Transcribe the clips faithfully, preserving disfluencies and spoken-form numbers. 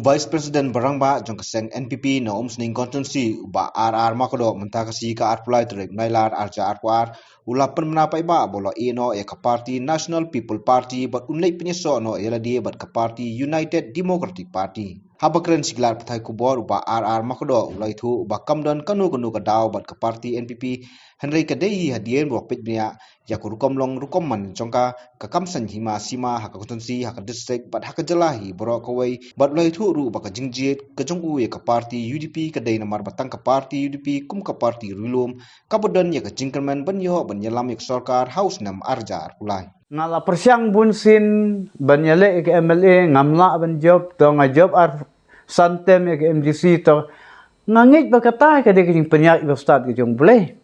Vice President ba rangbah jong ka seng N P P na Umsning Constituency, u Bah R R Makdoh, mynta ka sngi ka arphew lai tarik Nailar arja arphew ar, u la pynbna paidbah ba u la ïehnoh ïa ka party National People Party bad un leit pynïasoh noh ïa lade bad ka party United Democratic Party. Haba kren sha ki lad pathai khubor, u Bah R R Makdoh u la ïathuh ba kam don kano kano ka daw bad ka party N P P, hynrei ka dei hi hadien ba u peit bniah ïa ka rukom long rukom man jong ka, ka kam saiñ hima sima ha ka constituency, ha ka district bad ha ka jylla hi baroh kawei, bad u la ïathuh ruh ba ka jingjied ka jong u ïa ka party U D P ka dei namar ba tang ka party U D P kum ka party ri lum kaba don ïa ka jingkyrmen ban ïoh ban ïalam ïa ka sorkar ha u snem arja arphew lai. Nga la pyrshang bun sien ban ïaleh ïa ka M L A, ngam lah ban jop, to nga jop ar san term ïa ka M D C, to nga ngeit ba kata ka dei ka jingpynïaid ba stad ka jong U Blei.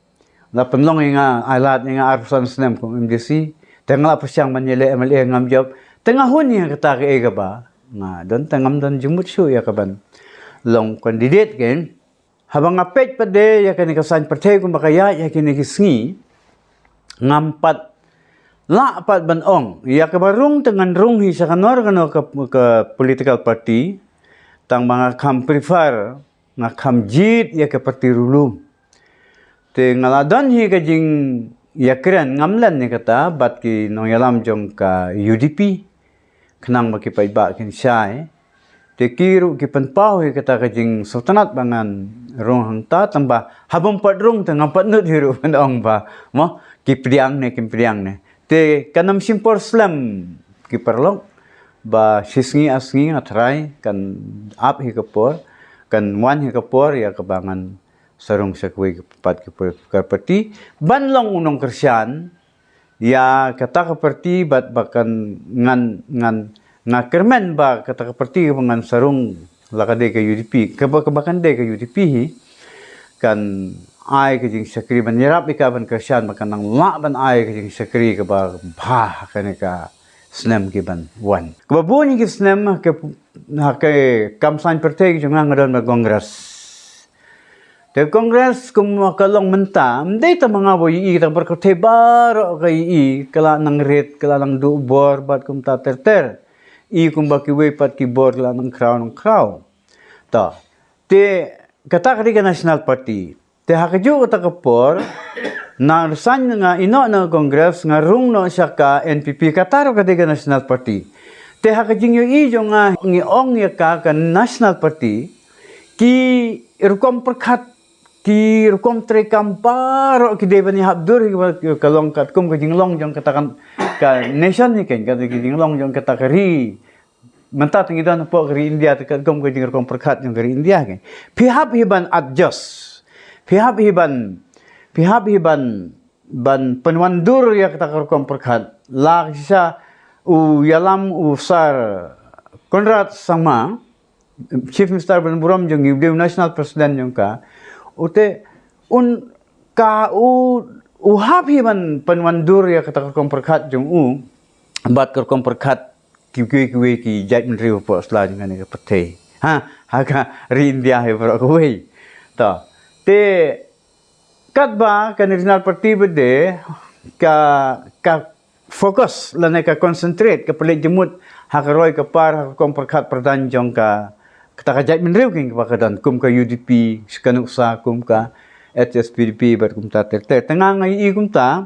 La pynlong ïa nga, ai lad ïa nga arphew san snem kum M D C, te nga la pyrshang ban ïaleh M L A, ngam jop, te nga hun ïa kata kaei kaba nga don, te ngam don jingmut shuh ïa ka ban long candidate kein. Haba nga peit pat de ïa kane ka saiñ pyrthei kumba ka ïaid ha kine ki sngi, ngam pat lah pat ban ong ïa kaba rung, te ngan rung hi sha kano kano ka, ka political party, tang ba nga kham prefer, nga kham jied ïa ka party ri lum. Te nga la don hi ka jingïakren, ngam len ïa kata bad ki nongïalam jong ka U D P, khnang ba ki paidbah kin shai. Te ki ruh ki pynpaw hi kata ka jingsngewtynnat ba ngan rung hangta, tang ba haba ym pat rung te ngam pat nud hi ruh ban ong ba, mo, ki pdiang ne kim pdiang ne. Te kan ym shim por slem, ki paralok, ba shi sngi ar sngi nga tharai kan ap hi ka por, kan wan hi ka por ïa kaba ngan sa rung sha kawei pat ka par-, ka party ban long u nongkyrshan ïa kata ka party, bad ba kan ngan, ngan, nga kyrmen ba kata ka party ba ngan sa rung, la ka dei ka U D P, kaba, kaba kan dei ka U D P hi, kan ai ka jingshakri ban ïarap ïa ka ban kyrshan ba kan nang lah ban ai ka jingshakri kaba bha ha kane ka snem ki ban wan. Kaba bun ki snem ha ka, ha ka kam saiñ pyrthei ki jong nga, nga don bad Congress. Te Congress kum ka long mynta, ym dei tang ma nga ba ïohi, tang ba ka pyrthei baroh ka ïohi, ka la nang rit, ka la nang duh bor bad kumta ter ter. I kumba kiwei pat ki bor ki la nang khraw nang khraw. Ta, te kata ka dei ka National Party. Te ha kajuh kata ka por, na rysaiñ nga ïehnoh na Congress, nga rung noh sha ka N P P, kata ruh ka dei ka National Party. Te ha ka jingïohi jong nga, ngi ong ïa ka, ka National Party, ki rukom pyrkhat, ki rukom treikam baroh ki dei ban ïahap dur hi, ka long katkum ka jinglong jong kata ka, ka nation hi kein, ka jinglong jong kata ka ri. Mynta te ngi don hapoh ka ri India, te katkum ka jingrukom pyrkhat jong ka ri India kein. Phi hap hi ban adjust. Phi hap hi ban, phi hap hi ban, ban pynwandur ïa kata ka rukom pyrkhat. La shisha u ïalam u Sir Conrad Sangma, Chief Minister ban burom jong ngi, u dei u National President jong ka. U te, un ka u, u hap hi ban pynwandur ïa kata ka rukom pyrkhat jong u, bad ka rukom pyrkhat ki, ki, ki, ki jaitbynriew hapoh sla jong kane ka pyrthei. Ha, ha ka ri India hi baroh kawei. To. Te katba ka National Party ba dei ka, ka focus lane ka concentrate, ka pynleit jingmut ha ka roi ka par, ha ka rukom pyrkhat pyrdan jong ka, kata ka jaitbynriew kein kaba ka don, kum ka U D P, ka nuksa, kum ka H S P D P, bad kumta ter ter. Te nga nga ïohi kumta,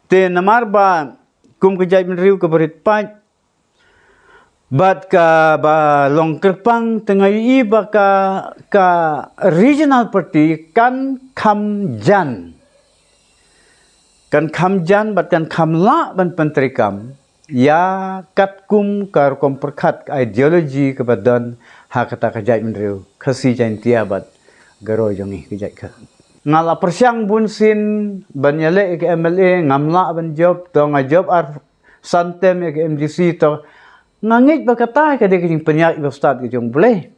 te namar ba kum ka jaitbynriew kaba rit paid, bad kaba long kyrpang, te nga ïohi ba ka, ka regional party kan kham jan. Kan kham jan bad kan kham lah ban pyntreikam ïa katkum ka rukom pyrkhat, ka ideology kaba don ha kata ka jaitbynriew Khasi Jaiñtia bad Garo jong ngi, ka jait Khasi. Nga la pyrshang bun sien ban ïaleh ïa ka M L A, ngam lah ban jop, to nga jop ar san term ïa ka M D C, to nga ngeit ba kata ka dei ka jingpynïaid ba stad ka jong U Blei.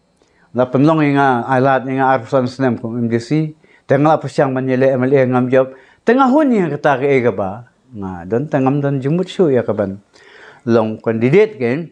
La pynlong ïa nga, ai lad ïa nga arphew san snem kum M D C, te nga la pyrshang ban ïaleh M L A, ngam jop, te nga hun ïa kata kaei kaba nga don, te ngam don jingmut shuh ïa ka ban long candidate kein.